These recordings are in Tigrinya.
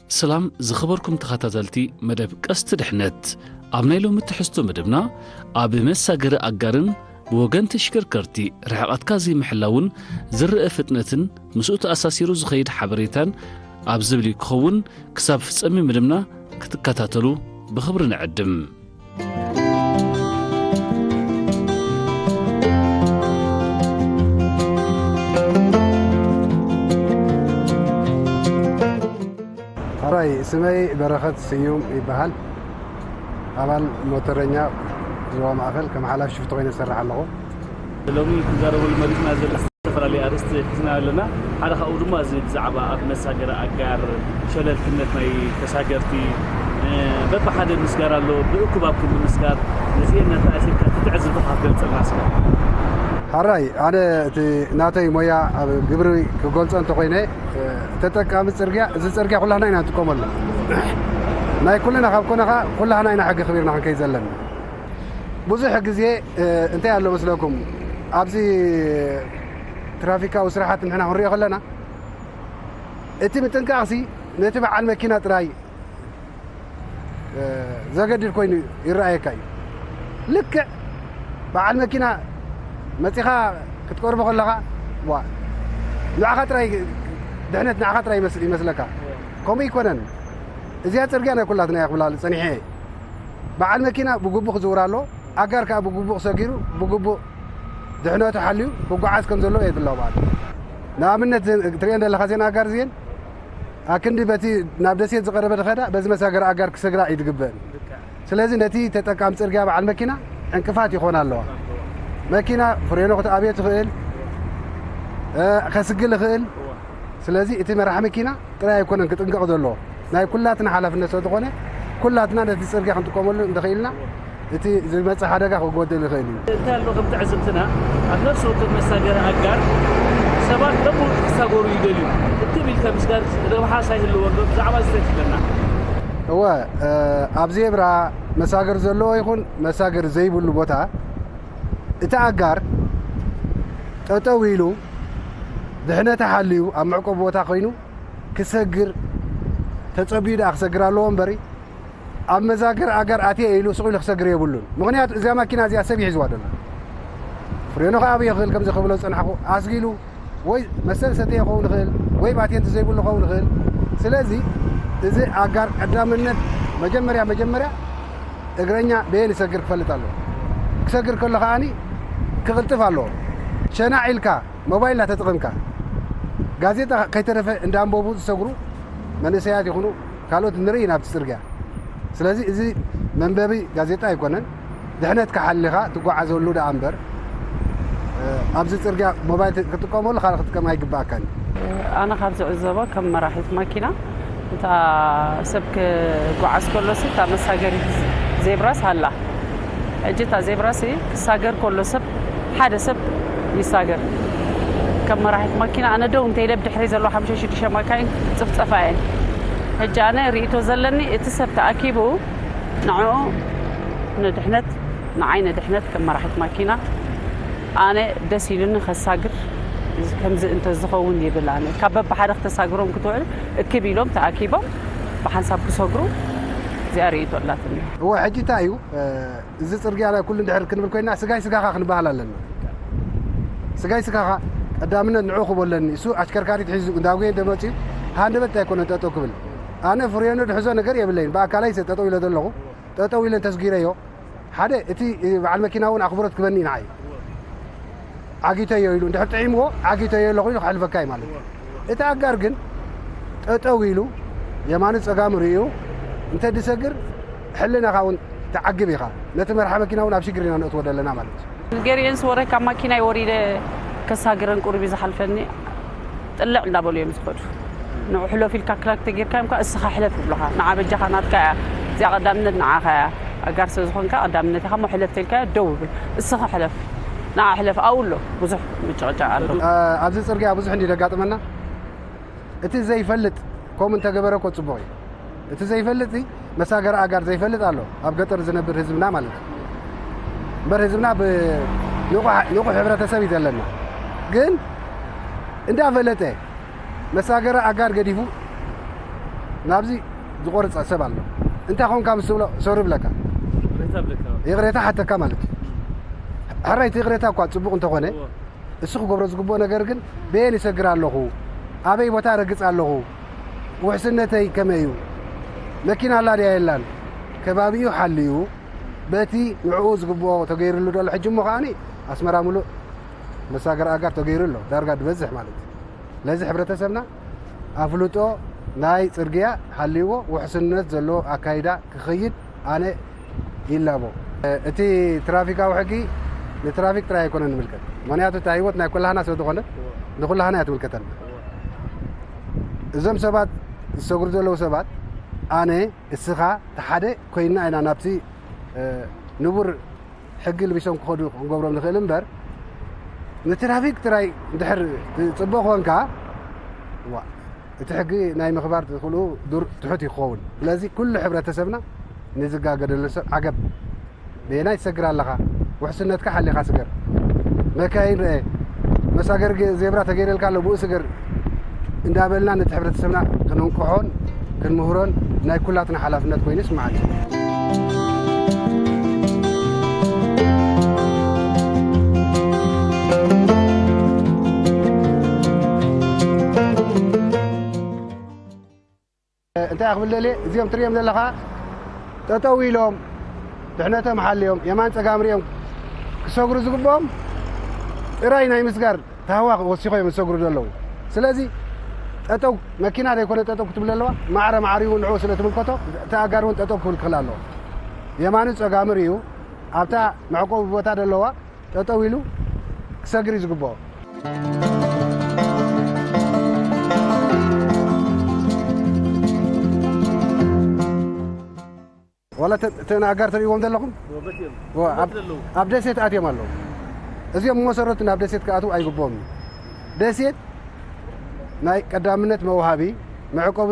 ሰላም ዝኸበርኩም ተኸታተልቲ መደብ ቀስቲ ድሕነት። ኣብ ናይ ሎሚ ትሕዝቶ መደብና፣ ኣብ መሳገሪ ኣጋርን ብወገን ተሽከርከርቲ ርሕቐትካ ዘይምሕላውን ዝረአ ፍጥነትን ምስኡ ተኣሳሲሩ ዝኸይድ ሓበሬታን ኣብ ዝብል ክኸውን፣ ክሳብ ፍጻሜ መደብና ክትከታተሉ ብኽብሪ ንዕድም። ሕራይ፣ ስመይ በረኸት ስዩም ይበሃል። ኣባል ሞተረኛ ዞባ ማእኸል ከም ሓላፊ ሽፍቲ ኮይነ እሰርሕ ኣለኹ። ሎሚ ክንዛረበሉ መሪጽና ዘለና ዝተፈላለዩ ኣርእስቲ ሒዝና ኣለና። ሓደ ካብኡ ድማ እዚ ብዛዕባ ኣብ መሳገሪ ኣጋር ሸለልትነት ናይ ተሳገርቲ፣ እ፣ በብሓደ ምስጋር ኣሎ፣ ብእኩብ ኣኩብ ምስጋር። ነዚኤን እናተኣሲርካ እቲ ትዕዝብትኻ ክትገልጸልና እስከ። ሕራይ፣ ኣነ እቲ ናተይ ሞያ ኣብ ግብሪ ክገልጾ እንተኾይነ፣ እ፣ ተጠቃሚ ጽርግያ፣ እዚ ጽርግያ ኩላህና ኢና ንጥቀመሉ። ናይ ኩልና ካብ ኮነ ኸኣ ኩላህና ኢና ሕጊ ኣኽቢርና ክንከይድ ዘለና። ብዙሕ ግዜ፣ እ፣ እንታይ ኣሎ መስለኩም? ኣብዚ ትራፊካዊ ስራሓት ንሕና ክንሪኦ ከለና፣ እቲ ምጥንቃቕሲ ነቲ በዓል መኪና ጥራይ፣ እ፣ ዘገድድ ኮይኑ ይረኣየካ እዩ። ልክዕ በዓል መኪና መጺኻ ክትቀርቦ ከለኻ፣ ዋ፣ ንዓኻ ጥራይ፣ ድሕነት ንዓኻ ጥራይ ይመስ-፣ ይመስለካ። ከምኡ ኣይኮነን። እዚኣ ጽርግያ ናይ ኩላትና እያ ክብላ ጸኒሐ እየ። በዓል መኪና ብግቡእ ክዝውር ኣለዎ። ኣጋር ከኣ ብግቡእ ሰጊሩ፣ ብግቡእ ድሕነቱ ሓልዩ ክጓዓዝ ከም ዘለዎ እየ ዝላቦ ኣነ። ንኣብነት፣ ዘን-፣ ትርእየን ዘለኻ እዘን ኣጋር እዚኤን፣ ኣክንዲ በቲ ናብ ደሴት ዝቐረበ ዝኸዳ፣ በዚ መሳገሪ ኣጋር ክሰግራ እዩ ዝግበአን። ስለዚ ነቲ ተጠቃሚ ጽርግያ በዓል መኪና ዕንቅፋት ይኾና ኣለዋ። መኪና ፍሬኖ ክትኣብዮ ትኽእል፣ እ፣ ከስግል ይኽእል። ስለዚ እቲ መራሕ መኪና ጥራይ ኣይኮነን ክጥንቀቕ ዘለዎ፣ ናይ ኩላትና ሓላፍነት ስለ ዝኾነ፣ ኩላትና ነቲ ጽርግያ ክንጥቀመሉ እንተኽኢልና፣ እቲ ዝመጽእ ሓደጋ ክጎድል ይኽእል እዩ። እንታይ ኣሎ፣ ከም ትዕዝብትና፣ ኣብ ነፍሲ ወከፍ መሳገሪ ኣጋር ሰባት በብውልቂ ክሳገሩ ይደልዩ። እትብ ኢልካ ምስጋር ረብሓስ ኣይህልዎን ዶ? ብዛዕባ እዚ ተትብለና። እወ፣ እ፣ ኣብ ዜብራ መሳገሪ ዘለዎ ይኹን መሳገሪ ዘይብሉ ቦታ፣ እቲ ኣጋር ጠጠው ኢሉ፣ ድሕነቱ ሓልዩ፣ ኣብ መዕቆቢ ቦታ ኮይኑ ክሰግር፣ ተጸቢዩ ደኣ ክሰግር ኣለዎ እምበሪ፣ ኣብ መዛገር ኣጋር ኣትየ ኢሉ ስቕ ኢሉ ክሰግር የብሉን። ምኽንያቱ እዛ ማኪና እዚኣ ሰብ ይሒዝዋ ደሎ። ፍሬኖ ክኣብዮ ይኽእል፣ ከምዚ ክብሎ ዝጸናሕኩ፣ ኣስጊሉ ወይ መሰል ሰተየ ክኸውን ይኽእል፣ ወይ ባቴንት ዘይብሉ ክኸውን ይኽእል። ስለዚ እዚ ኣጋር ቀዳምነት መጀመርያ፣ መጀመርያ እግረኛ በየን ይሰግር ክፈልጥ ኣለዎ። ክሰግር ከሎ ከኣኒ ክቕልጥፍ ኣለዎ። ሸናዕ ኢልካ ሞባይል እናተጠቐምካ፣ ጋዜጣ ከይተረፈ እንዳንበቡ ዝሰግሩ መንእሰያት ይኹኑ ካልኦት ንርኢ ኢና ኣብቲ ጽርግያ። ስለዚ እዚ መንበቢ ጋዜጣ ኣይኮነን፣ ድሕነትካ ሓሊኻ ትጓዓዘሉ ደኣ እምበር፣ እ፣ ኣብዚ ጽርግያ ሞባይል ክትጥቀመሉ ካልእ ክትጥቀም ኣይግባኣካን። ኣነ ካብ ዝዕዘቦ ከም መራሒት ማኪና፣ እታ ሰብ ክጓዓዝ ከሎሲ እታ መሳገሪት ዜብራስ ኣላ። ሕጂ እታ ዜብራሲ ክሳገር ከሎ ሰብ፣ ሓደ ሰብ ይሳገር። ከም መራሒት ማኪና ኣነ ደው እንተ ኢለ ብድሕሪ ዘለዋ ሓሙሽተ ሽዱሽተ ማካይን ጽፍጸፋ እየን። ሕጂ ኣነ ርእይቶ ዘለኒ እቲ ሰብ ተኣኪቡ ንዕኡ ንድሕነት፣ ንዓይ ንድሕነት ከም መራሒት ማኪና ኣነ ደስ ኢሉኒ ከሳግር፣ ከምዚ እንተ ዝኸውን ይብል። ኣነ ካብ በብሓደ ክተሳግሮም ክትውዕል እክብ ኢሎም ተኣኪቦም ብሓንሳብ ክሰግሩ እዚኣ ርእይቶ ኣላትኒ። እወ፣ ሕጂ እንታይ እዩ፣ እ፣ እዚ ጽርግያ ናይ ኩሉ እንድሕር ክንብል ኮይና፣ ስጋይ ስጋኻ ክንበሃል ኣለና። ስጋይ ስጋኻ ቀዳምነት ንዕኡ ክቦ ኣለኒ። እሱ ኣሽከርካሪት ሒዙ እንዳጉየ እንተመጺኡ፣ ሃንደበት ኣይኮነን ጠጠው ክብል። ኣነ ፍሬኑ ድሕዞ ነገር የብለይን። ብኣካለይ ጠጠው ኢለ ዘለኹ፣ ጠጠው ኢለ እንተስጊረዮ፣ ሓደ እቲ በዓል መኪና እውን ኣኽብሮት ክበኒ ንዓይ። ዓጊተዮ ኢሉ እንድሕር ጥዒምዎ፣ ዓጊተዮ ኣለኹ ኢሉ ክሕልፈካ እዩ ማለት እዩ። እቲ ኣጋር ግን ጠጠው ኢሉ የማኑ ጸጋሙ ርእዩ እንተ ድሰግር፣ ሕልናኻ እውን ትዓግብ ኢኻ። ነቲ መርሓ መኪና እውን ኣብ ሽግር ኢና ነእትዎ ዘለና ማለት እዩ። ገሪኤን ስወረ ካብ ማኪናይ ወሪደ ከሳግረን ቁሩብ እዩ ዝሓልፈኒ። ጥልዕ እንዳበሉ እዮም ዝኸዱ። ንዑ ሕለፍ ኢልካ ክላክ ተጌርካዮም ከኣ እስኻ ሕለፍ ይብሉኻ። ንዓ በጃኻ ናትካ እያ። እዚኣ ቀዳምነት ንዓኻ እያ። ኣጋር ስለ ዝኾንካ ቀዳምነት ኢኻ እሞ ሕለፍ ተልካዮ ደው ይብል። እስኻ ሕለፍ። ንዓ ሕለፍ ኣብኡ ኣሎ። ብዙሕ ምጭቕጫቕ ኣሎ። እ፣ ኣብዚ ጽርግያ ብዙሕ እንዲ ዘጋጥመና። እቲ ዘይፈልጥ ከምኡ እንተገበረ እኮ ጽቡቕ እዩ። እቲ ዘይፈልጥ እዚ መሳገሪ ኣጋር ዘይፈልጥ ኣሎ። ኣብ ገጠር ዝነብር ህዝብና ማለት እዩ። እምበር ህዝብና ብ-፣ ንቑሕ፣ ንቑሕ ሕብረተሰብ እዩ ዘለና። ግን እንዳፈለጠ መሳገሪ ኣጋር ገዲፉ ናብዚ ዝቆርጽ ሰብ ኣሎ። እንታይ ኾንካ ምስ ትብሎ ሶሪ ብለካ። ይቕሬታ ሓተካ ማለት እዩ። ሕራይ እቲ ይቕሬታ እኳ ጽቡቕ እንተኾነ፣ እሱ ክገብሮ ዝግብኦ ነገር ግን በየን ይሰግር ኣለኹ፣ ኣበይ ቦታ ረግጽ ኣለኹ፣ ውሕስነተይ ከመይ እዩ፣ መኪና ኣላ ድያ የላን፣ ከባቢኡ ሓልዩ በቲ ንዕኡ ዝግብኦ ተገይርሉ ዶ ኣሎ። ሕጂ እሞ ከዓኒ ኣስመራ ሙሉእ መሳገሪ ኣጋር ተገይሩ ኣሎ፣ ዳርጋ ዝበዝሕ ማለት እዩ። ስለዚ ሕብረተሰብና ኣፍልጦ ናይ ጽርግያ ሓልይዎ ውሕስነት ዘለዎ ኣካይዳ ክኸይድ ኣነ ይላቦ። እቲ ትራፊካዊ ሕጊ ንትራፊክ ጥራይ ኣይኮነን ዝምልከት፣ ምኽንያቱ እታ ህይወት ናይ ኩላህና ስለ ዝኾነት ንኩላህና እያ ትምልከተና። እዞም ሰባት ዝሰግሩ ዘለዉ ሰባት ኣነ እስኻ እቲ ሓደ ኮይንና ኢና ናብቲ ንቡር ሕጊ ልቢሶም ክኸዱ ክንገብሮም ንኽእል እምበር፣ ንትራፊክ ጥራይ እንድሕር ትጽበ ኮንካ እቲ ሕጊ ናይ ምኽባር ትኽእሉ ትሑት እዩ ክኸውን። ስለዚ ኩሉ ሕብረተሰብና ንዝጋገደሉ ሰብ ዓገብ በየናይ ትሰግር ኣለኻ? ውሕስነትካ ሓሊኻ ስገር። መካይን ርአ፣ መሳገሪ ዜብራ ተገይረልካ ኣሎ ብኡ ስገር እንዳበልና ነቲ ሕብረተሰብና ክነንቅሖን ክንምህሮን ናይ ኩላትና ሓላፍነት ኮይኑ ይስምዓኒ። እንታይ ክብል ደልየ፣ እዚኦም ትሪኦም ዘለኻ ጠጠው ኢሎም ድሕነቶም ሓልዮም የማን ጸጋም ሪኦም ክሰግሩ ዝግብኦም ጥራይ ናይ ምስጋር ታህዋ ወሲኾ እዮም ዝሰግሩ ዘለዉ። ስለዚ ጠጠው መኪና ዘይኮነ ጠጠው ክትብል ኣለዋ። ማዕረ ማዕሪኡ ንዕኡ ስለ ትምልከቶ እቲ ኣጋር እውን ጠጠው ክብል ክኽእል ኣለዎ። የማኑ ጸጋሙ ሪኡ ኣብታ መዕቆቢ ቦታ ዘለዋ ጠጠው ኢሉ ክሰግር እዩ ዝግብኦ። ዋላ እተ- እተን ኣጋር ትርእይዎም ዘለኹም ወ- ኣብ- ኣብ ደሴት ኣትዮም ኣለዉ። እዚኦም ብመሰረቱ ናብ ደሴት ክኣትዉ ኣይግብኦም እዩ። ደሴት ናይ ቀዳምነት መውሃቢ መዕቆቢ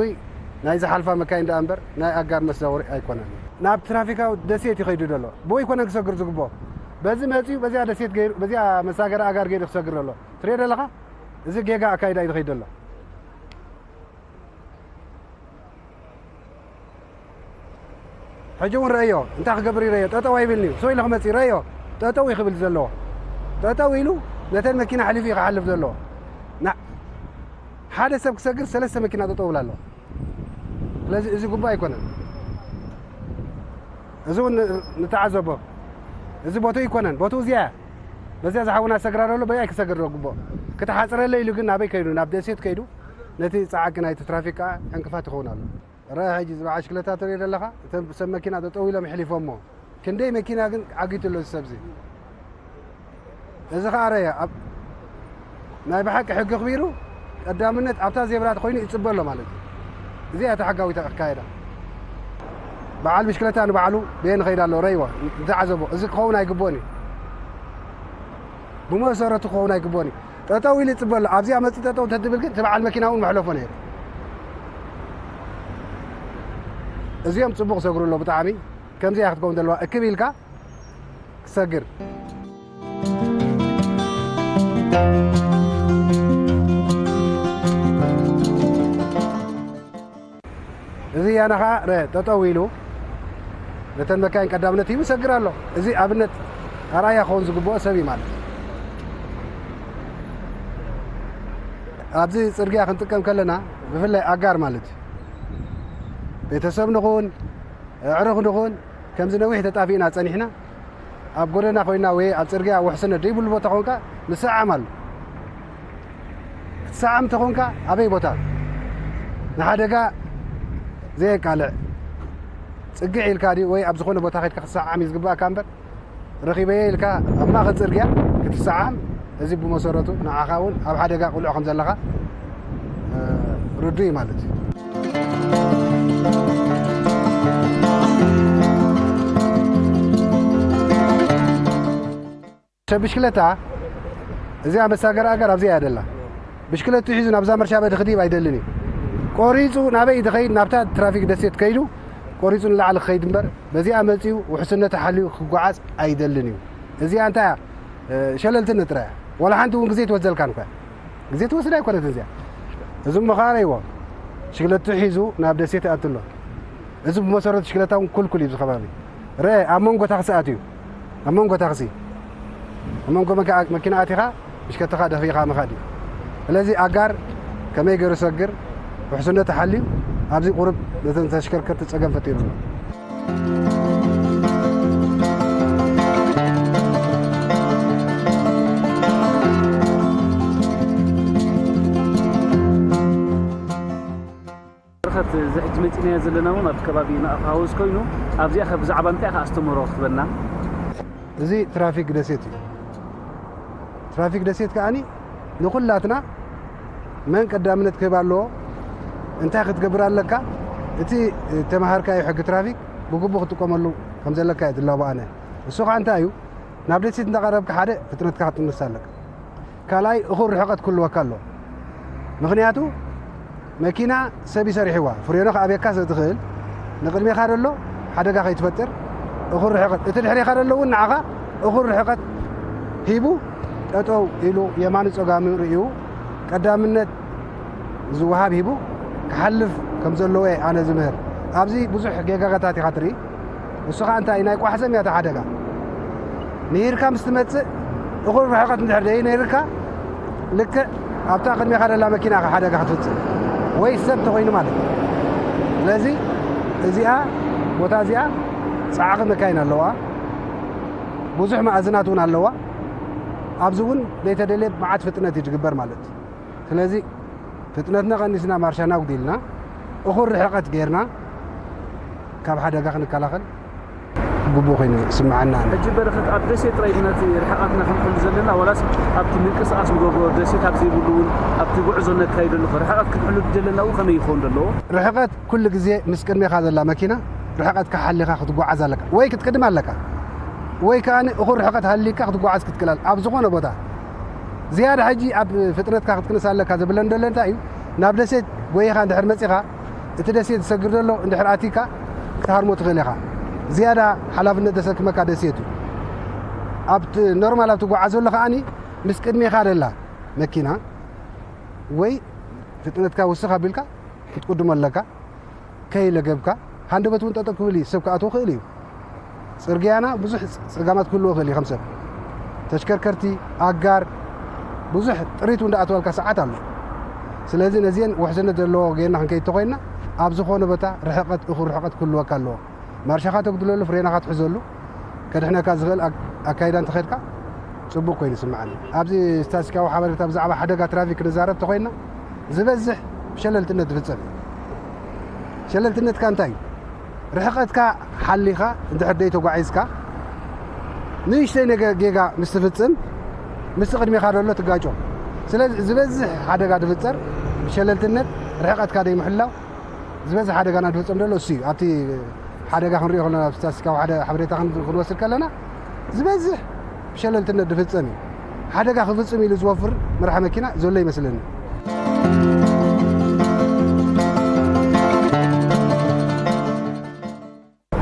ናይ ዝሓልፋ መካይን ደኣ እምበር ናይ ኣጋር መዛወሪ ኣይኮነን። ናብ ትራፊካዊ ደሴት ይኸይዱ ዘሎ ብኡ ኣይኮነን ክሰግር ዝግብኦ። በዚ መጺኡ በዚኣ ደሴት ገይሩ በዚኣ መሳገሪ ኣጋር ገይሩ ክሰግር ዘሎ ትሪኦ ዘለኻ። እዚ ጌጋ ኣካይዳ እዩ ዝኸይድ ዘሎ። ሕጂ እውን ረእዮ እንታይ ክገብር እዩ ረእዮ። ጠጠው ኣይብልን እዩ። ሰው ኢሉ ክመጽእ ረእዮ። ጠጠው እዩ ክብል ዘለዎ። ጠጠው ኢሉ ነተን መኪና ኣሕሊፉ እዩ ክሓልፍ ዘለዎ። ና- ሓደ ሰብ ክሰግር ሰለስተ መኪና ጠጠው ይብል ኣሎ። ስለዚ እዚ ጉባእ ኣይኮነን። እዚ እውን ን- ንተዓዘቦ። እዚ ቦትኡ ኣይኮነን። ቦትኡ እዚኣ እያ። በዚኣ ዝሓውና ዝሰግራ ዘሎ በዚኣ ክሰግር ዶ ግቦ። ክትሓፅረለ ኢሉ ግን ናበይ ከይዱ ናብ ደሴት ከይዱ ነቲ ፃዕቂ ናይቲ ትራፊክ ከዓ ዕንቅፋት ይኸውን ኣሎ። ረአ ሕጂ እዚ በዓል ሽክለታ ትሪኦ ዘለኻ እተን ሰብ መኪና ጠጠው ኢሎም ይሕሊፎሞ። ክንደይ መኪና ግን ዓጊቱ ኣሎ እዚ ሰብዚ። እዚ ኸዓ ረያ ኣብ ናይ ብሓቂ ሕጊ ኣኽቢሩ ቀዳምነት ኣብታ ዜብራ ኮይኑ ይፅበ ኣሎ ማለት እዩ። እዚኣ እታ ሕጋዊት ኣካይዳ። በዓል ብሽክለታ ንባዕሉ በየን ይኸይድ ኣሎ ረይዎ ንተዓዘቦ። እዚ ክኸውን ኣይግብኦን እዩ። ብመሰረቱ ክኸውን ኣይግብኦን እዩ። ጠጠው ኢሉ ይፅበ ኣሎ። ኣብዚኣ መፂ ጠጠው እንተትብል ግን እቲ በዓል መኪና እውን መሕለፎ ነይሩ። እዚኦም ፅቡቕ ሰግሩ ኣሎ ብጣዕሚ። ከምዚኣ ክትከውን ዘለዋ እክብ ኢልካ ክሰግር። እዚ ያና ኸዓ ረ ጠጠው ኢሉ ነተን መካይን ቀዳምነት ሂቡ ይሰግር ኣሎ። እዚ ኣብነት ኣርኣያ ክኸውን ዝግብኦ ሰብ እዩ ማለት እዩ። ኣብዚ ፅርግያ ክንጥቀም ከለና ብፍላይ ኣጋር ማለት እዩ ቤተሰብ ንኹን ኣዕሩኽ ንኹን ከምዚ ነዊሕ ተጣፊእና ጸኒሕና ኣብ ጎደና ኮይና ወይ ኣብ ጽርግያ ውሕስነት ዘይብሉ ቦታ ኮንካ ንሰዓም ኣሎ። ክትሰዓም እንተኾንካ ኣበይ ቦታ ንሓደጋ ዘየቃልዕ ጽግዕ ኢልካ ድዩ ወይ ኣብ ዝኾነ ቦታ ከድካ ክትሰዓም እዩ ዝግባእካ እምበር ረኺበየ ኢልካ ኣብ ማእኸል ጽርግያ ክትሰዓም፣ እዚ ብመሰረቱ ንዓኻ እውን ኣብ ሓደጋ ቅሉዕ ከም ዘለኻ፣ እ፣ ርዱእ እዩ ማለት እዩ። ሰብ ብሽክለታ እዚኣ መሳገሪ ኣገር ኣብዚኣ እያ ደላ። ብሽክለቱ ሒዙ ናብዛ መርሻ በዲ ክድይብ ኣይደልን እዩ። ቆሪጹ ናበይ እዩ ዝኸይድ? ናብታ ትራፊክ ደሴት ከይዱ ቆሪጹ ንላዕሊ ክኸይድ እምበር፣ በዚኣ መጺኡ ውሕስነቱ ሓልዩ ክጓዓዝ ኣይደልን እዩ። እዚኣ እንታይ እያ? እ፣ ሸለልትነት ጥራይ እያ። ዋላ ሓንቲ እውን ግዜ ትወስደልካን እኳ። ግዜ ትወስድ ኣይኮነትን እዚኣ። እዚ እሞ ኸዓ ረእይዎ። ብሽክለቱ ሒዙ ናብ ደሴት ይኣቱ ኣሎ። እዚ ብመሰረቱ ብሽክለታ እውን ኩልኩል እዩ ኣብዚ ከባቢ። ረ ኣብ መንጎ ታክሲ ኣትዩ፣ ኣብ መንጎ ታክሲ፣ ኣብ መንጎ መኪ-፣ መኪና ኣቲኻ ብሽክለታኻ ደፊእኻ ምኻድ እዩ። ስለዚ ኣጋር ከመይ ገይሩ ሰግር ውሕስነቱ ሓልዩ ኣብዚ ቁሩብ ነተን ተሽከርከርቲ ጸገም ፈጢሩ ኣሎ። በረኸት፣ እዚ ሕጂ መፂናዮ ዘለና እውን ኣብቲ ከባቢ ንኣኻውስ ኮይኑ ኣብዚኣ ከ ብዛዕባ እንታይ ኢኻ ኣስተምህሮ ክትበና? እዚ ትራፊክ ደሴት እዩ። ትራፊክ ደሴት ከኣኒ ንኹላትና መን ቀዳምነት ክህብ ኣለዎ፣ እንታይ ክትገብር ኣለካ፣ እቲ ተመሃርካዮ ሕጊ ትራፊክ ብግቡእ ክትጥቀመሉ ከም ዘለካ እየ ዝላቦ ኣነ። እሱ ከዓ እንታይ እዩ፣ ናብ ደሴት እንዳቐረብካ ሓደ ፍጥነትካ ክትንሳ ኣለካ። ካልኣይ እኹል ርሕቐት ክህልወካ ኣለዎ። ምኽንያቱ መኪና ሰብ ይሰሪሕዋ፣ ፍሬኖ ክኣብየካ ስለ ትኽእል ንቕድሜኻ ዘሎ ሓደጋ ከይትፈጥር እኹል ርሕቐት፣ እቲ ድሕሬኻ ዘሎ እውን ንዓኻ እኹል ርሕቐት ሂቡ ጠጠው ኢሉ የማኑ ጸጋሙ ርእዩ ቀዳምነት ዝወሃብ ሂቡ ክሓልፍ ከም ዘለዎ እየ ኣነ ዝምህር። ኣብዚ ብዙሕ ጌጋታት ኢኻ ትርኢ። እሱ ኸዓ እንታይ ናይ ቋሕሰም እያ እታ ሓደጋ። ንሂርካ ምስ ትመጽእ እኹል ርሕቐት እንድሕር ደይ ነይርካ ልክዕ ኣብታ ቅድሜኻ ደላ መኪና ኢኻ ሓደጋ ክትፍጽም ወይ ሰብ ተኾይኑ ማለት እዩ። ስለዚ እዚኣ ቦታ እዚኣ ጸዓቒ መካይን ኣለዋ፣ ብዙሕ መኣዝናት እውን ኣለዋ። ኣብዚ እውን ዘይተደልየ መዓት ፍጥነት እዩ ዝግበር ማለት እዩ። ስለዚ ፍጥነትና ቀኒስና ማርሻና ኣጉዲልና እኹል ርሕቐት ጌርና ካብ ሓደጋ ክንከላኸል ግቡእ ኮይኑ ይስምዓና። ሕጂ በረኸት ኣብ ደሴት ጥራይ ነቲ ርሕቐትና ክንሕሉ ዘለና ዋላስ ኣብቲ ምንቅስቓስ ንገብሮ ደሴት ኣብ ዘይብሉ እውን ኣብቲ ጉዕዞ ነካይደሉ ርሕቐት ክንሕሉ ዘለና እውን ከመይ ይኸውን ዘለዎ? ርሕቐት ኩሉ ግዜ ምስ ቅድሜኻ ዘላ መኪና ርሕቐትካ ሓሊኻ ክትጓዓዝ ኣለካ ወይ ክትቅድም ኣለካ ወይ ከኣ እኹል ርሕቐት ሃሊካ ክትጓዓዝ ክትክእል ኣብ ዝኾነ ቦታ ዝያዳ ሕጂ ኣብ ፍጥነትካ ክትቅንስ ኣለካ ዝብለን ዘሎ እንታይ እዩ? ናብ ደሴት ጎይኻ እንድሕር መጺኻ እቲ ደሴት ዝሰግር ዘሎ እንድሕር ኣቲካ ክትሃርሞ ትኽእል ኢኻ። ዝያዳ ሓላፍነት ዘሰክመካ ደሴት እዩ። ኣብቲ ኖርማል ኣብ ትጓዓዘሉ ከኣኒ ምስ ቅድሜኻ ደላ መኪና ወይ ፍጥነትካ ውስኽ ኣቢልካ ክትቅድሞ ኣለካ። ከይለገብካ ሃንደበት እውን ጠጠው ክብል እዩ፣ ሰብ ክኣትዎ ክእል እዩ። ጽርግያና ብዙሕ ጸጋማት ክህልዎ ክእል እዩ። ከም ሰብ ተሽከርከርቲ ኣጋር ብዙሕ ጥሪት እውን ደኣተወልካ ሰዓት ኣሎ። ስለዚ ነዚአን ውሕስነት ዘለዎ ጌርና ክንከይድ ተኮይንና ኣብ ዝኾነ ቦታ ርሕቀት እኹል ርሕቀት ክህልወካ ኣለዎ። ማርሻኻ ተጉድለሉ፣ ፍሬናኻ ትሕዘሉ፣ ከድሕነካ ዝኽእል ኣካይዳ እንተኸድካ ጽቡቕ ኮይኑ ይስምዓኒ። ኣብዚ ስታትስቲካዊ ሓበሬታ ብዛዕባ ሓደጋ ትራፊክ ክንዛረብ ተኾይንና ዝበዝሕ ብሸለልትነት ዝፍጸም እዩ። ሸለልትነትካ እንታይ እዩ? ርሕቐትካ ሓሊኻ እንድሕር ደይ ተጓዒዝካ ንእሽተይ ነገ ጌጋ ምስ ትፍጽም ምስቲ ቅድሜኻ ዘሎ ትጋጮ። ስለዚ ዝበዝሕ ሓደጋ ዝፍጸር ብሸለልትነት ርሕቐትካ ደይ ምሕላው ዝበዝሕ ሓደጋና ዝፍጸም ዘሎ እሱ እዩ። ኣብቲ ሓደጋ ክንሪኦ ከለና ኣብ ስታትስቲካዊ ሓደ ሓበሬታ ክን- ክንወስድ ከለና ዝበዝሕ ብሸለልትነት ዝፍጸም እዩ። ሓደጋ ክፍጽም ኢሉ ዝወፍር መራሒ መኪና ዘሎ ይመስለኒ።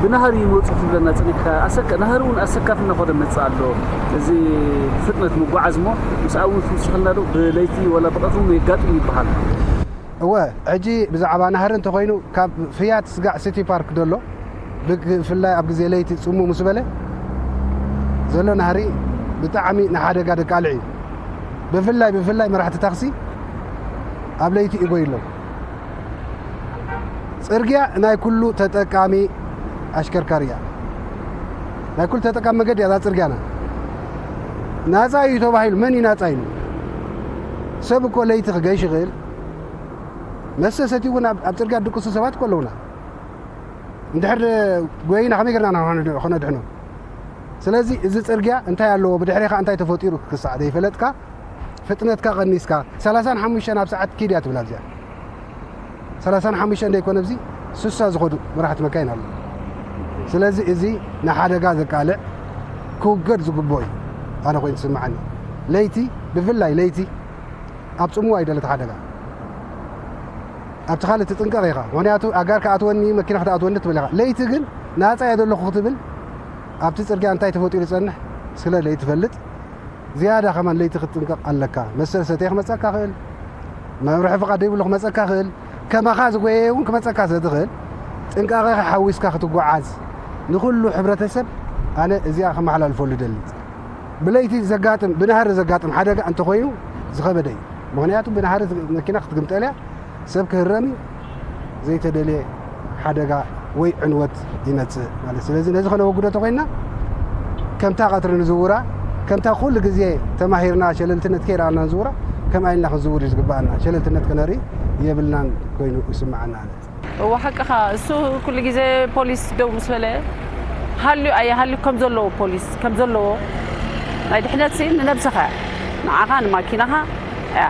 ብናህሪ ይመፁ ትብለና ፀኒሕካ ኣሰካ ናህሪ እውን ኣሰካፊ እናኾነ መፅእ ኣሎ። እዚ ፍጥነት ምጓዓዝ እሞ ምስ ኣብኡ ትውስኸልና ዶ ብለይቲ ወላ ብቐትሩ እውን የጋጥም ይበሃል። እወ፣ ሕጂ ብዛዕባ ናህሪ እንተኾይኑ ካብ ፍያት ስጋዕ ሲቲ ፓርክ ዘሎ ብፍላይ ኣብ ግዜ ለይቲ ጽሙ ምስ በለ ዘሎ ናህሪ ብጣዕሚ ንሓደጋ ደቃልዕ እዩ። ብፍላይ ብፍላይ መራሕቲ ታክሲ ኣብ ለይቲ ይጎይሎም። ጽርግያ ናይ ኩሉ ተጠቃሚ ኣሽከርካሪ እያ። ናይ ኩሉ ተጠቃሚ መገዲ እያ እዛ ጽርግያና። ናጻ እዩ ተባሂሉ መን እዩ ናጻ ኢሉ? ሰብ እኮ ለይቲ ክገይሽ ይኽእል። መስተ ሰትዩ እውን ኣብ ኣብ ጽርግያ ድቅሱ ሰባት እኮ ኣለውና። እንድሕር ጎይና ከመይ ጌርና ኢና ክነድሕኖ? ስለዚ እዚ ጽርግያ እንታይ ኣለዎ ብድሕሬኻ እንታይ ተፈጢሩ ክሳዕ ዘይፈለጥካ ፍጥነትካ ቀኒስካ ሰላሳን ሓሙሽተን ኣብ ሰዓት ኪድ እያ ትብል ኣብዚኣ። ሰላሳን ሓሙሽተን ዘይኮነ ኣብዚ ስሳ ዝኸዱ መራሕቲ መካይን ኣለዉ። ስለዚ እዚ ንሓደጋ ዘቃልዕ ክውገድ ዝግብኦ እዩ። ኣነ ኮይኑ ዝስምዓኒ ለይቲ ብፍላይ ለይቲ ኣብ ጽምዋ እዩ ደለቲ ሓደጋ ኣብቲ ካልእ ትጥንቀቕ ኢኻ። ምኽንያቱ ኣጋር ክኣትወኒ መኪና ክትኣትወኒ ትብል ኢኻ። ለይቲ ግን ናጻ እየ ዘለኹ ክትብል ኣብቲ ጽርግያ እንታይ ተፈጢሩ ዝጸንሕ ስለ ለይቲ ትፈልጥ ዝያዳ ከማን ለይቲ ክትጥንቀቕ ኣለካ። መሰል ሰተየ ክመጸካ ክእል፣ መብርሒ ፍቓድ ዘይብሉ ክመጸካ ክእል። ከማኻ ዝጎየየ እውን ክመጸካ ስለ ዝኽእል፣ ጥንቃቐ ሓዊስካ ክትጓዓዝ፣ ንኹሉ ሕብረተሰብ ኣነ እዚኣ ከመሓላልፈሉ ደሊ። ብለይቲ ዘጋጥም፣ ብናህሪ ዘጋጥም ሓደጋ እንተኾይኑ ዝኸበደ እዩ። ምኽንያቱ ብናህሪ መኪና ክትግምጠል እያ፣ ሰብ ክህረም እዩ፣ ዘይተደልየ ሓደጋ ወይ ዕንወት ይመጽእ ማለት። ስለዚ ነዚ ከነወግዶ ተኾይንና፣ ከምታ ቀትሪ ንዝውራ፣ ከምታ ኩሉ ግዜ ተማሂርና ሸለልትነት ከይረኣና ንዝውራ፣ ከምኣ ኢልና ክንዝውር እዩ ዝግብኣና። ሸለልትነት ከነርኢ የብልናን ኮይኑ ይስምዓና። እወ፣ ሓቅኻ። እሱ ኩሉ ግዜ ፖሊስ ደው ምስ በለ፣ ሃልዩ ኣይሃልዩ ከም ዘለዎ፣ ፖሊስ ከም ዘለዎ፣ ናይ ድሕነት ሲ ንነብስኻ እያ፣ ንዓኻ፣ ንማኪናኻ እያ።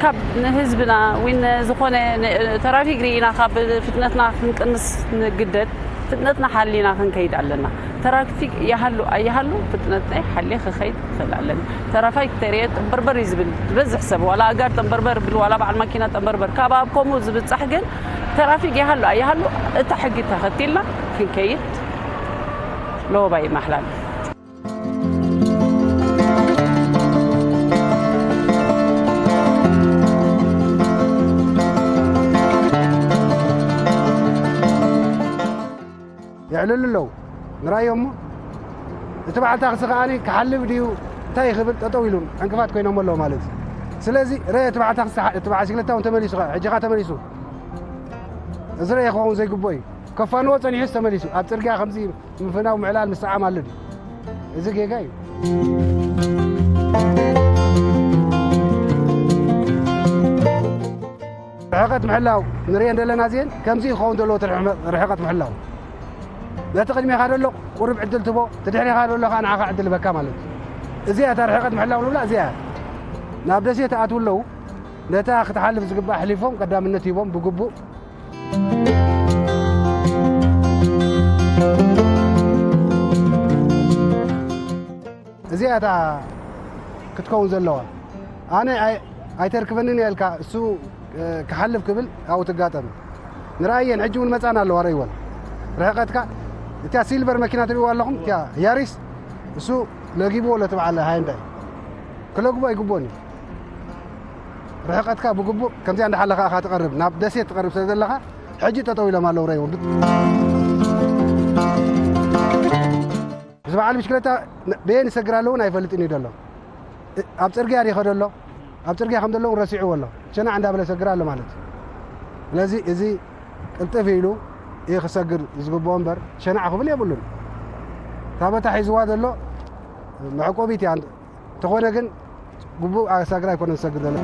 ካብ ንህዝብና ወይ ንዝኾነ ን-፣ ተራፊክ ርኢና ካብ ፍጥነትና ክንቅንስ ንግደድ፣ ፍጥነትና ሓሊና ክንከይድ ኣለና። ተራፊክ ይሃሉ ኣይሃሉ ፍጥነተይ ሓልየ ክኸይድ ክኽእል ኣለኒ። ተራፊክ ተርእየ ጠንበርበር እዩ ዝብል ዝበዝሕ ሰብ፣ ዋላ ኣጋር ጠንበርበር ብል፣ ዋላ በዓል ማኪና ጠንበርበር። ካብ ኣብ ከምኡ ዝብጻሕ ግን ተራፊክ ይሃሉ ኣይሃሉ እታ ሕጊ ተኸቲልና ክንከይድ ለወባይ ይመሓላል። የዕልሉ ኣለዉ። ንራእዮ እሞ፣ እቲ በዓል ታክሲ ከኣ ክሓልፍ ድዩ እንታይ ክብል ጠጠው ኢሉ ዕንቅፋት ኮይኖም ኣለዉ ማለት እዩ። ስለዚ ርአ፣ እቲ በዓል ታክሲ፣ እቲ በዓል ሲክለታ እውን ተመሊሱ፣ ከ ሕጂ ከኣ ተመሊሱ። እዚ ርአ ክኸውን ዘይግብኦ እዩ። ከፋንዎ ጸኒሑስ ተመሊሱ። ኣብ ጽርግያ ከምዚ ምፍናው ምዕላል ምስዓም ኣሎ ድዩ? እዚ ጌጋ እዩ። ርሕቀት ምሕላው ንርእየን ዘለና እዚአን ከምዚ ክኸውን ዘለዎ እቲ ርሕመ-፣ ርሕቀት ምሕላው። ነቲ ቅድሜኻ ዘሎ ቁሩብ ዕድል ትቦ፣ እቲ ድሕሬኻ ዘሎ ከኣ ንዓኻ ዕድል በካ ማለት እዩ። እዚኣ እታ ርሕቀት ምሕላው ንብላ እዚኣ እያ። ናብ ደሴት ኣትው ኣለዉ፣ ነታ ክትሓልፍ ዝግባእ ኣሕሊፎም ቀዳምነት ሂቦም ብግቡእ። እዚኣ እታ ክትከውን ዘለዋ። ኣነ ኣይ-፣ ኣይተርክበንን እያ ኢልካ እሱ፣ እ፣ ክሓልፍ ክብል ኣብኡ ትጋጠም። ንረኣየን፣ ሕጂ እውን መጻና ኣለዋ፣ ረእይወን። ርሕቀትካ፣ እቲያ ሲልቨር መኪና ትርእይዋ ኣለኹም፣ እቲያ ያሪስ፣ እሱ ለጊብዎ ለትበዓል ሃይንዳይ። ክለግቦ ኣይግብኦን እዩ። ርሕቀትካ ብግቡእ ከምዚኣ እንዳሓለኻ ኢኻ ትቐርብ፣ ናብ ደሴት ትቐርብ ስለ ዘለኻ፣ ሕጂ ጠጠው ኢሎም ኣለዉ፣ ረእይዎም። እዚ በዓል ብሽክለታ ን-፣ በየን ይሰግር ኣሎ እውን ኣይፈልጥን እዩ ዘሎ። እ-፣ ኣብ ጽርግያ ድዩ ይኸዶ ኣሎ? ኣብ ጽርግያ ከም ዘሎ እውን ረሲዕዎ ኣሎ። ሸናዕ እንዳበለ ይሰግር ኣሎ ማለት እዩ። ስለዚ እዚ ቅልጥፍ ኢሉ እዩ ክሰግር ዝግብኦ እምበር ሸናዕ ክብል የብሉን። እታ በታ ሒዝዋ ዘሎ መዕቆቢት እያ። እንተኾነ ግን ግቡእ ኣሳግራ ኣይኮነን ዝሰግር ዘሎ።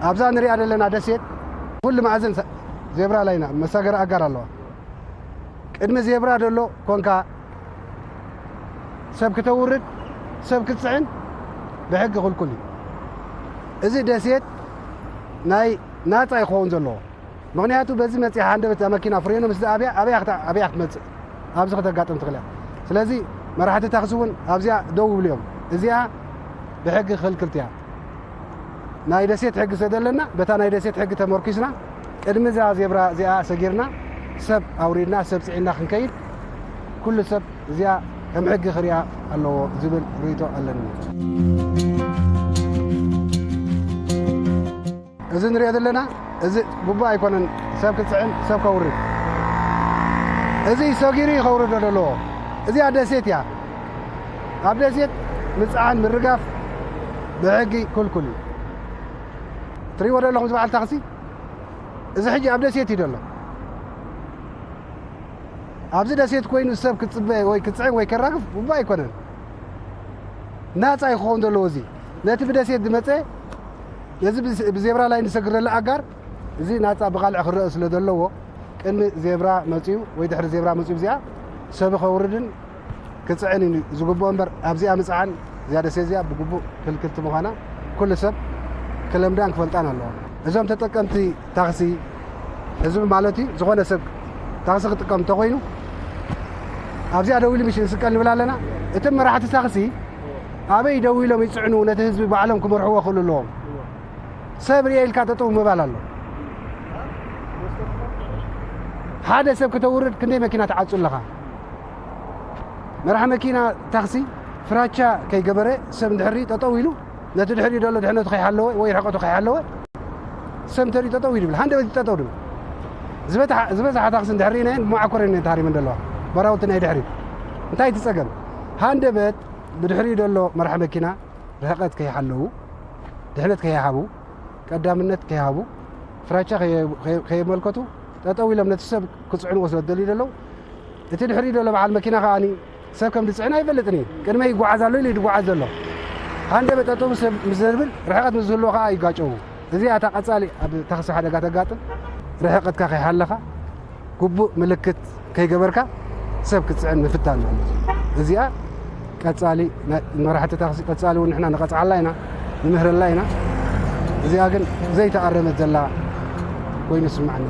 ኣብዛ ንሪኣ ዘለና ደሴት ኩሉ መኣዝን ሰ-፣ ዜብራ ላይና መሳገሪ ኣጋር ኣለዋ። ቅድሚ ዜብራ ዘሎ ኮንካ ሰብ ክተውርድ፣ ሰብ ክትጽዕን ብሕጊ ክልኩል እዩ። እዚ ደሴት ናይ ናጻ ይኸውን ዘለዎ። ምኽንያቱ በዚ መጺኣ ሃንደበት እዛ መኪና ፍሬኖ ምስ ዝኣብያ፣ ኣበያ ክተ-፣ ኣበያ ክትመጽእ? ኣብዚ ከተጋጥም ትኽእል እያ። ስለዚ መራሕቲ ታክሲ እውን ኣብዚኣ ደው ይብሉ እዮም። እዚኣ ብሕጊ ክልክልቲ እያ። ናይ ደሴት ሕጊ ስለ ዘለና፣ በታ ናይ ደሴት ሕጊ ተመርኪስና፣ ቅድሚ እዛ ዜብራ እዚኣ ሰጊርና፣ ሰብ ኣውሪድና፣ ሰብ ጽዒንና ክንከይድ፣ ኩሉ ሰብ እዚኣ ከም ሕጊ ክሪኣ ኣለዎ ዝብል ርእይቶ ኣለኒ። እዚ ንሪኦ ዘለና፣ እዚ ግቡእ ኣይኮነን፣ ሰብ ክጽዕን፣ ሰብ ከውርድ። እዚ ሰጊሩ እዩ ከውርዶ ዘለዎ። እዚኣ ደሴት እያ። ኣብ ደሴት ምጽዓን፣ ምርጋፍ ብሕጊ ክልኩል እዩ። ትሪእዎ ዶ ኣለኹም፣ እዚ በዓል ታክሲ? እዚ ሕጂ ኣብ ደሴት እዩ ዘሎ። ኣብዚ ደሴት ኮይኑ ሰብ ክጽበ ወይ ክጽዕን ወይ ከራግፍ ግቡእ ኣይኮነን። ናጻ እዩ ክኸውን ዘለዎ። እዚ ነቲ ብደሴት ዝመጸ፣ ነዚ ብዝ-፣ ብዜብራ ላይን ዝሰግር ዘሎ ኣጋር፣ እዚ ናጻ ብቓልዕ ክረአ ስለ ዘለዎ፣ ቅድሚ ዜብራ መጺኡ ወይ ድሕሪ ዜብራ መጺኡ፣ እዚኣ ሰብ ከውርድን ክጽዕን እዩ ዝግብኦ እምበር፣ ኣብዚኣ ምጽዓን፣ እዚኣ ደሴት እዚኣ ብግቡእ ክልክልቲ ምዃና ኩሉ ሰብ ክለምዳን ክፈልጣን ኣለዎ። እዞም ተጠቀምቲ ታክሲ፣ ህዝቢ ማለት እዩ፣ ዝኾነ ሰብ ታክሲ ክጥቀም እንተኾይኑ፣ ኣብዚኣ ደው ኢሉ ምሽ ንስቀል ንብል ኣለና። እቶም መራሕቲ ታክሲ ኣበይ ደው ኢሎም ይጽዕኑ፣ ነቲ ህዝቢ ባዕሎም ክመርሕዎ ክኽእሉ ኣለዎም። ሰብ ርኤ ኢልካ ጠጠው ምባል ኣሎ። ሓደ ሰብ ክተውርድ ክንደይ መኪና ትዓጹ ኣለኻ? መራሕ መኪና ታክሲ ፍራቻ ከይገበረ ሰብ እንድሕሪ ጠጠው ኢሉ ነቲ ድሕሪ ዘሎ ድሕነቱ ከይሓለወ ወይ ርሕቀቱ ከይሓለወ ሰብ እንተሪኡ ጠጠው ኢሉ ይብል። ሃንደበት ጠጠው ድብል። ዝበዝሓ ዝበዝሓ ታክሲ እንድሕሪ ኢናየን ብመዓኮረን እየን ተሃሪመን ዘለዋ። ባራውቲ ናይ ድሕሪ እንታይ እቲ ጸገም? ሃንደበት ብድሕሪኡ ዘሎ መራሕ መኪና ርሕቀት ከይሓለዉ፣ ድሕነት ከይሃቡ፣ ቀዳምነት ከይሃቡ፣ ፍራቻ ከየ- ከየ- ከየመልከቱ ጠጠው ኢሎም ነቲ ሰብ ክጽዕንዎ ስለ ዝደልዩ ዘለዉ፣ እቲ ድሕሪኡ ዘሎ በዓል መኪና ከኣ ሰብ ከም ዝጽዕን ኣይፈልጥን እዩ። ቅድመይ ይጓዓዝ ኣሎ ኢሉ ይጓዓዝ ዘሎ። ሃንደበት ጠጠው ሰብ ምስ ዘብል ርሕቀት ምስ ዝህልዎ ከኣ ይጋጨዉ። እዚኣ እታ ቀጻሊ ኣብ ታክሲ ሓደጋ ተጋጥም ርሕቀትካ ከይሃለኻ ግቡእ ምልክት ከይገበርካ ሰብ ክትጽዕን ምፍታን ማለት እዩ። እዚኣ ቀጻሊ ናይ መራሕቲ ታክሲ ቀጻሊ እውን ንሕና ንቐጽዓላ ኢና፣ ንምህረላ ኢና። እዚኣ ግን ዘይተኣረመት ዘላ ኮይኑ ይስምዓና።